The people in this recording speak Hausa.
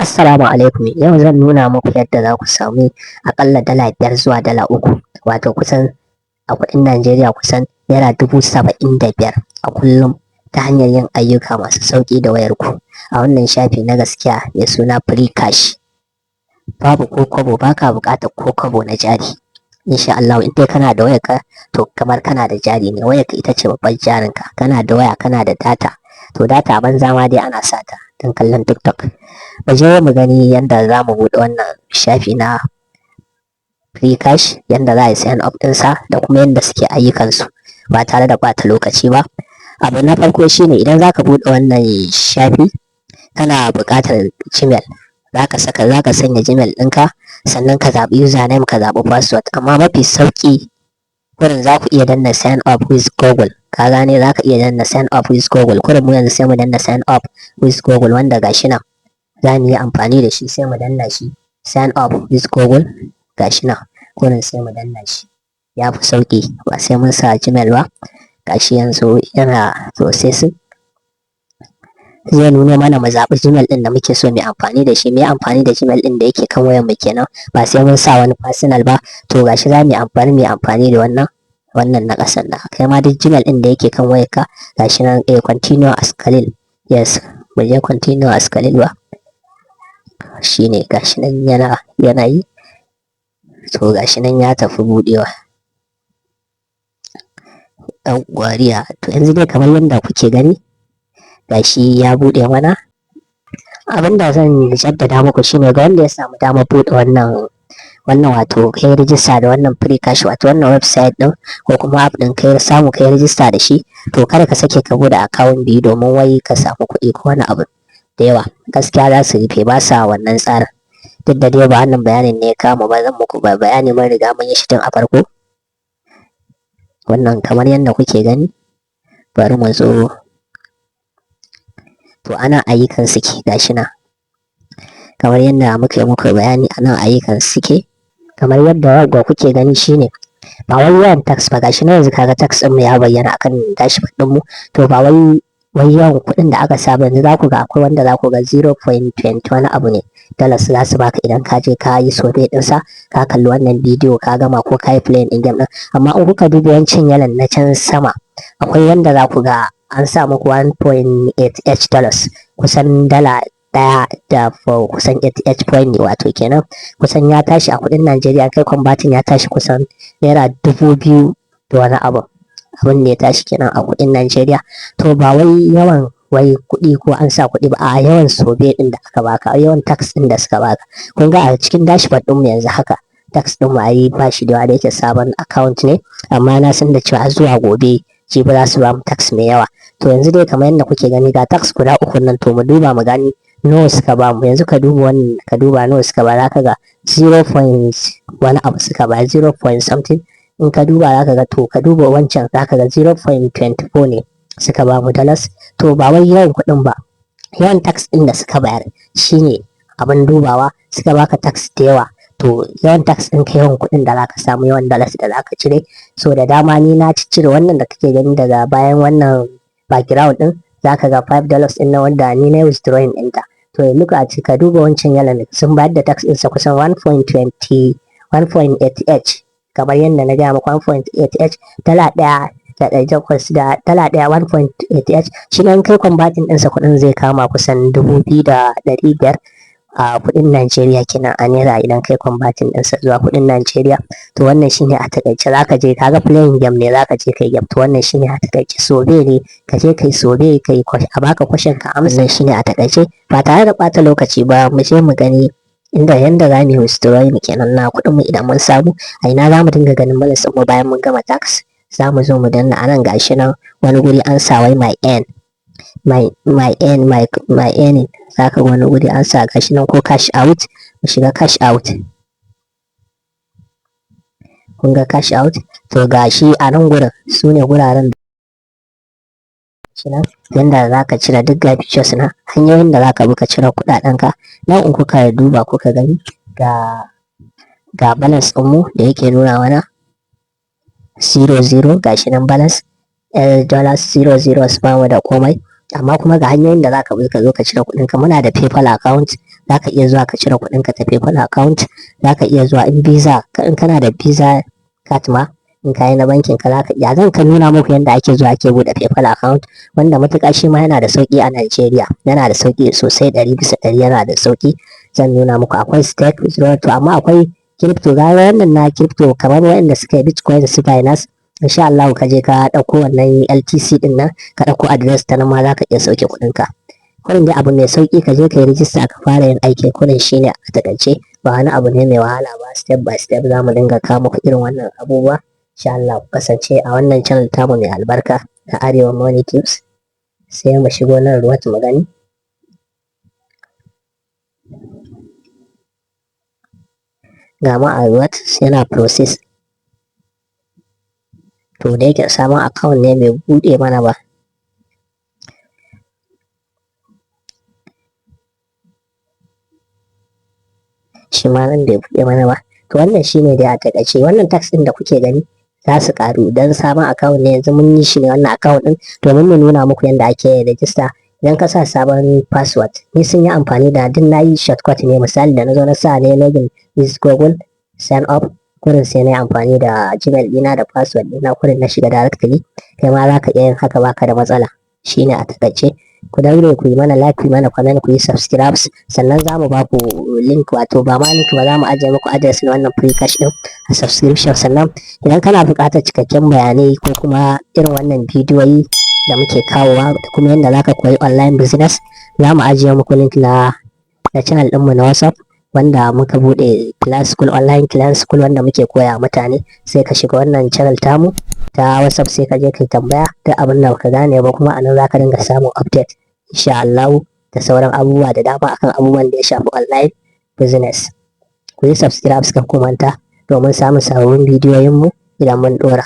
Assalamu alaikum. Yau zan nuna muku yadda za ku sami aƙalla $5 zuwa $3, wato kusan a kuɗin Najeriya kusan ₦75,000 a kullum, ta hanyar yin ayyuka masu sauƙi da wayarku a wannan shafi na gaskiya mai suna Free Cash. Babu ko kwabo, baka buƙatar ko kwabo na jari. Insha Allah, in dai kana da wayarka, to kamar kana da jari ne. Wayarka ita ce babbar jarinka. Kana da waya, kana da data, to data banza ma dai ana sata don kallon TikTok. Mu je mu gani yadda za mu buɗe wannan shafi na Free Cash, yadda za a yi sign up ɗinsa da kuma yadda suke ayyukansu, ba tare da ɓata lokaci ba. Abu na farko shine, idan za ka buɗe wannan shafi, kana buƙatar Gmail. Za ka saka, za ka sanya Gmail ɗinka, sannan ka zaɓi username, ka zaɓi password. Amma mafi sauƙi wurin, za ku iya danna "Sign up with Google". Ka gane? Za ka iya danna "Sign up with Google". Kurin mu yanzu sai mu danna "Sign up with Google", wanda gashi nan za mu yi amfani da shi. Sai mu danna shi, "Sign up with Google", gashi nan. Kurin sai mu danna shi, ya fi sauƙi, ba sai mun sa Gmail ba. Gashi yanzu yana processing, zai nuno mana mu zaɓi Gmail ɗin da muke so mu yi amfani da shi. Mu yi amfani da Gmail ɗin da yake kan wayar mu kenan, ba sai mun sa wani personal ba. To gashi za mu yi amfani da wannan na ƙasan nan. Kai ma duk Gmail ɗin da yake kan wayarka, gashi nan. Eh, "Continue as Khalil". Yes, mu je "Continue as Khalil" ba shine. Gashi nan yana yi. To gashi nan ya tafi buɗewa ɗan gwariya. To yanzu dai kamar yadda kuke gani, gashi ya buɗe mana. Abin da zan jaddada muku shine, ga wanda ya samu damar buɗe wannan, wato kai rijista da wannan Free Cash, wato wannan website din ko kuma app din, kai samu kai rijista da shi, to kada ka sake ka buɗe account biyu domin wai ka samu kuɗi ko wani abu da yawa. Gaskiya za su rufe, ba sa wannan tsarin. Duk da dai ba wannan bayanin ne ya kama ba, zan muku ba bayani, mun riga mun yi shi tun a farko. Wannan kamar yadda kuke gani, bari mu zo. To ana ayyukan suke, gashi nan kamar yadda muka yi muku bayani, anan ayyukan suke kamar yadda yadda kuke gani. Shine ba wai yawan task ba. Gashi nan yanzu kaga task ɗin mu ya bayyana akan dashboard ɗin mu. To ba wai yawan kuɗin da aka saba. Yanzu za ku ga akwai wanda za ku ga 0.20 wani abu ne dollars za su baka idan ka je ka yi survey ɗinsa, ka kalli wannan bidiyo ka gama, ko ka yi playing ɗin game ɗin. Amma in kuka duba wancan yalan na can sama, akwai wanda za ku ga an sa muku 1.8 dollars, kusan $1 da kusan 8 point ne. Wato kenan kusan ya tashi a kuɗin Najeriya, kai converting, ya tashi kusan ₦2,000 da wani abu. Abin da ya tashi kenan a kuɗin Najeriya. To ba wai yawan wai kuɗi ko an sa kuɗi ba, a yawan survey ɗin da aka baka, yawan task ɗin da suka baka. Kun ga a cikin dashboard ɗin mu yanzu haka, task ɗin mu ayi ba shi da yawa, da yake sabon account ne, amma na san da cewa zuwa gobe jibi za su ba mu task mai yawa. To yanzu dai kamar yadda kuke gani, ga task guda uku nan. To mu duba mu gani nawa suka ba mu yanzu. Ka duba wannan, ka duba nawa suka ba, za ka ga 0 point wani abu suka ba, 0 point something. In ka duba za ka ga, to ka duba wancan, za ka ga 0.24 ne suka ba mu dollars. To ba wai yawan kuɗin ba, yawan task ɗin da suka bayar shine abin dubawa. Suka baka task da yawa, to yawan task ɗin ka, yawan kuɗin da zaka samu, yawan dollars da zaka cire. So da dama ni na cire wannan da kake gani daga bayan wannan background ɗin, zaka ga $5 ɗin na wanda ni na withdrawing ɗinta. To look at, ka duba wancan yalan, sun bayar da task ɗinsa kusan 1.20, 1.8h. Kamar yadda na gaya maka, 1.8h, $1.8 da $1, 1.8h. Shi nan kai converting ɗinsa, kuɗin zai kama kusan 2,500 a kuɗin Najeriya kenan, a naira, idan kai converting ɗinsa zuwa kuɗin Najeriya. To wannan shine a takaice. Zaka je kaga playing game ne, zaka je kai game. To wannan shine a takaice. Survey ne, ka je kai survey, kai a baka question ka amsa. Wannan shine a takaice. Ba tare da ɓata lokaci ba, mu je mu gani inda yanda za mu yi withdrawing kenan na kuɗin mu idan mun samu. A ina za mu dinga ganin balance mu bayan mun gama task? Za mu zo mu danna anan. Gashi nan wani guri an sa wai "My earn", my earn, my earning. Zaka ga wani guri an sa, gashi nan, ko "Cash out". Mu shiga "Cash out". Kun ga "Cash out". To gashi a nan gurin, su ne guraren shi nan yanda za ka cire duk. Ga features na hanyoyin da za ka bi ka cire kuɗaɗen ka nan. In kuka duba kuka gani, ga balance ɗinmu da yake nuna mana 00. Gashi nan balance $00, ba mu da komai. Amma kuma ga hanyoyin da za ka bi ka zo ka cire kuɗin ka. Muna da PayPal account, Zaka iya zuwa ka cire kuɗin ka ta PayPal account. Zaka iya zuwa in Visa, in kana da Visa card ma, in ka yi na bankin ka zaka iya. Zan ka nuna muku yadda ake zuwa ake buɗe PayPal account, wanda matuƙa shi ma yana da sauƙi a Najeriya. Yana da sauƙi sosai, 100%, yana da sauƙi. Zan nuna muku. Akwai stake withdrawal, to amma akwai crypto. Ga wannan na crypto, kamar waɗanda suka yi Bitcoin, su Binance, insha Allah ka je ka ɗauko wannan LTC din nan, ka ɗauko address, ta nan ma zaka iya sauke kuɗin ka. Kurin dai abu mai sauƙi, ka je ka yi rijista, ka fara yin aiki kurin, shine a takaice, ba wani abu ne mai wahala ba. Step by step za mu dinga kawo muku irin wannan abubuwa insha Allah. Ku kasance a wannan channel tamu mai albarka na Arewa Money Tips. Sai mu shigo nan reward mu gani. Ga mu a reward, yana process. To, da yake sabon account ne, bai buɗe mana ba. Shi ma nan bai buɗe mana ba. To, wannan shine dai a taƙaice. Wannan task ɗin da kuke gani za su ƙaru dan sabon account ne. Yanzu mun yi shi ne wannan account ɗin domin mu nuna muku yadda ake register. Idan ka sa sabon password, ni sun yi amfani da duk na yi shortcut ne. Misali, da na zo na sa ne login with Google, sign up kurin, sai na yi amfani da Gmail ɗina da password ɗina kurin, na shiga directly. Kai ma za ka iya yin haka, baka da matsala. Shine a takaice. Ku daure ku yi mana like, ku yi mana comment, ku yi subscribe. Sannan za mu ba ku link, wato ba ma link ba, za mu ajiye muku address na wannan free cash din a subscription. Sannan idan kana buƙatar cikakken bayanai ko kuma irin wannan bidiyoyi da muke kawowa da kuma yadda za ka koyi online business, za mu ajiye muku link na channel ɗinmu na WhatsApp, wanda muka buɗe class school, online class school, wanda muke koya mutane. Sai ka shiga wannan channel tamu ta WhatsApp, sai ka je kai tambaya duk abin da baka gane ba. Kuma anan za ka dinga samun update insha Allah da sauran abubuwa da dama akan abubuwan da ya shafi online business. Ku yi subscribe, suka kumanta, domin samun sababbin bidiyoyinmu idan mun ɗora.